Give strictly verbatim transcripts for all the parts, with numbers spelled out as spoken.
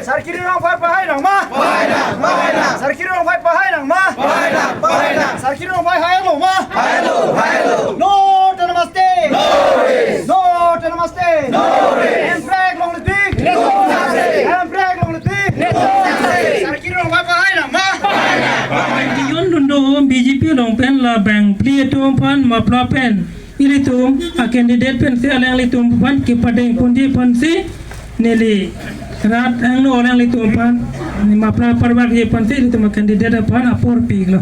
Sarkiri Rongphar pahai nangma? Pahai nang, pahai nang. Sarkiri Rongphar pahai nangma? Pahai nang, pahai nang. Sarkiri Rongphar hai lo ma? Hai lo, hai lo. No Autonomous State. No race. No Autonomous State. No race. Hemprek longle tik. Hemprek longle tik. Sarkiri Rongphar pahai nangma? Pahai nang, pahai nang. Kijon dun do B J P along pen la bang phli atum aphan mapla pen ilitum a candidate pensi alanglitum aphan kepadeng ponji aphansi neli rat angno alanglitum aphan mapla parwakji aphansi ilitum a candidate aphan apor pilo.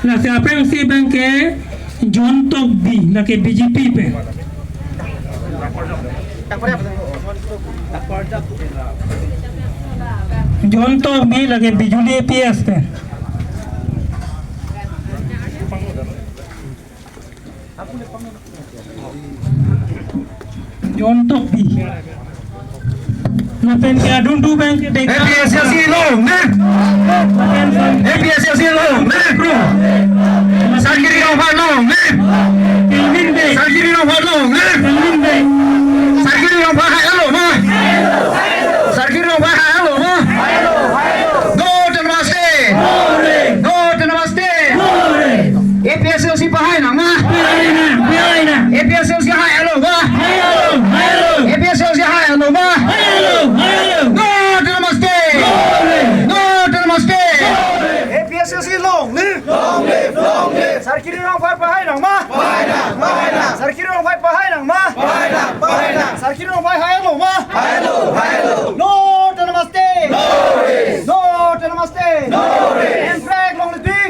Lasi aphrangsi abang ke John Tokbi, lake B J P pen. John Tokbi, lake Bijuli A P S pen. John Tokbi. Lapen ke adun tu abang ke deka. A P H L C longle. Lapen ke A P H L C longle. Sarkiri Rongphar longle. Kelvin Bey. Sarkiri Rongphar longle. Kelvin Bey. Sarkiri Rongphar hai lo ma? Sarkiri Rongphar hai lo ma? No Autonomous State. No Autonomous State. A P H L C pahai nangma? Pahai nang, pahai nang. A P H L C hai lo ma? Hai lo, hai lo. A P H L C hai lo ma? Hai lo, hai lo. No Autonomous State. No Autonomous State. A P H L C long live. Long live, long live. Sarkiri Rongphar pahai nangma? Pahai nang, pahai nang. Sarkiri Rongphar pahai nangma? Pahai nang, pahai nang. Sarkiri Rongphar hai lo ma? Hai lo, hai lo. No Autonomous State. No race. No Autonomous State. No race. Hemprek longle tik.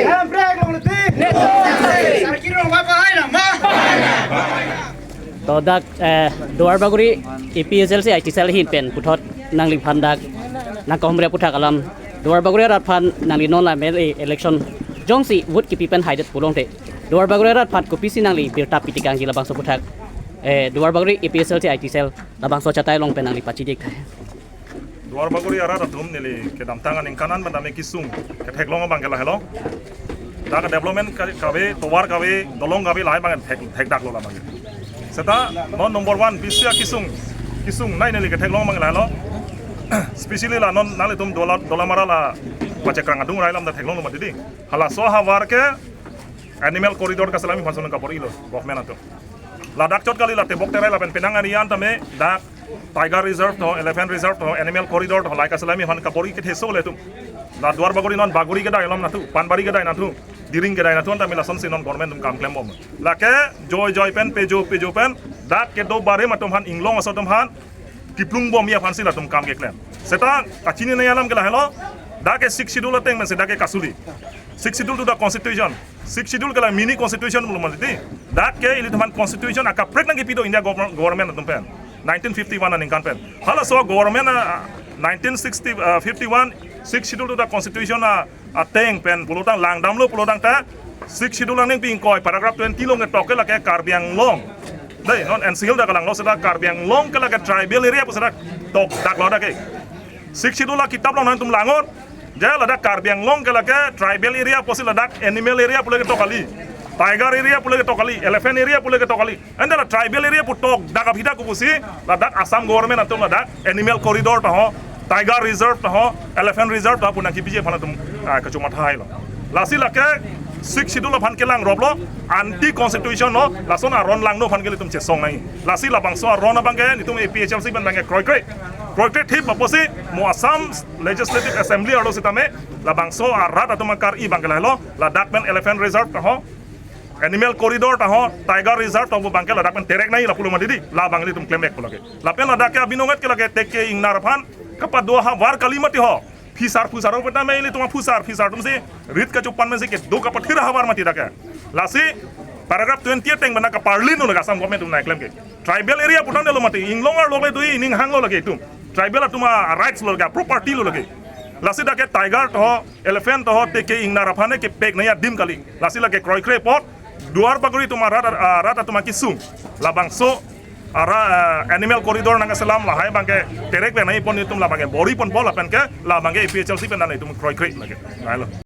Hemprek longle tik. Sarkiri Rongphar pahai nangma? To dak, eh, Duarbagori A P H L C I T cell ahin pen puthot nangliphan dak nangkahumri aphuthak alam. Duarbagori arat aphan nangli non la M L A election jongsi vote kipi pen haidet pulote, Duarbagori arat aphan kopisi nangli birta pitekangji labangso aphuthak, eh, Duarbagori A P H L C I T cell labangso achatai along pen nangli pachidik thai. Duarbagori arat atum, neli kedamtang aningkan an pen tame kesung ketheklong abang ke lahelo. Dak development ka-, kave, tovar kave, dolong kave lahai abang thek, thekdaklo labang. Seta non number one, bisi akesung, kesung nei neli ketheklong abang lahelo. Specially la non nanglitum Dola, Dolamara la pachekrang adung rai alam ta theklonglo mati di. Halaso ahavar ke animal corridor kaselam aphan sonong kabor-ilo government atum. Ladak chot kali, la tebok terai lapen penang ari an tame dak tiger reserve to, elephant reserve to, animal corridor to, lahai kaselam aphan kabor-i ketheso le atum. La Duarbagori non Bagori kedai alam nangthu, Panbari kedai nangthu, Diring kedai nangthu, anta me lasonsi non government atum kam klembom. Lake joi joi pen, pejo pejo pen, dak kedo barim atum aphan, inglong aso atum aphan kiplung bomji aphansi latum kam keklem. Seta kachinine alam ke lahelo, dak ke Sixth Schedule ateng pensi dak ke kasuli. Sixth Schedule to the Constitution. Sixth Schedule ke la mini constitution pulo mati. Dak ke ilitum aphan constitution akaprek nangkepi do India government, government atum pen. Nineteen fifty-one aningkan pen. Halaso government, ah, nineteen sixty, ah, fifty-one, Sixth Schedule to the Constitution, ah, ateng pen pulotang langdamlo pulotangte, Sixth Schedule angdeng pi ingkoi paragraph twenty along ketok ke lake Karbi Anglong. Dei, non N C Hill dak langlo seta Karbi Anglong ke lake tribal area pu seta tokdaklo dak ke. Sixth Schedule akitap along nangtum langot. Je ladak Karbi Anglong ke lake tribal area pusi ladak animal area pule ketok kali. Tiger area pule ketok kali, elephant area pule ketok kali. Ante la tribal area pu tokdak aphi dak kopusi ladak Assam government atum ladak animal corridor ta ho, tiger reserve ta ho, elephant reserve ta ho pu nangkepiji aphan atum, ah, kachomathailo. Lasi lake Sixth Schedule aphan kelang roplo, anti constitution lo, lason aron langno aphan ke ilitum chesong nangji. Lasi labangso aron abang ke nelitum A P H L C pen abang ke kroikre. Kroikre thip apotsi mo Assam Legislative Assembly arlo sitame labangso arat atum akar-i abang ke lahelo, ladak pen elephant reserve ta ho, animal corridor ta ho, tiger reserve ta ho abang ke ladak pen terek nangji lapulo mati di, labang ilitum klembek pulo ke. Lapen ladak ke abinonget ke lake teke ingnar aphan kapado ahavar kali mati ho. Phisar phusar pen tame ilitum aphusar phisar atumsi rit kachopan pensi kedo kapathir ahavar mati dak ke. Lasi paragraph twenty ateng pen kaparlinlo lake Assam government atum nangklem ke. Tribal area putangdelo mati, inglong arlo le dui, ining hanglo lake itum. Tribal atum a rights lo lake, property lo lake. Lasi dak ke tiger to ho, elephant to ho, teke ingnar aphan kepek nangji adim kali. Lasi lake kroikre apot, Duarbagori atum arat, arat atum akesung. Labangso ara, ah, animal corridor nangkeselam lahai abang ke terek pen nangji pon itum labang ke bor-i ponpo lapen ke labang ke A P H L C pen nangtum kroikre lake. Lahelo.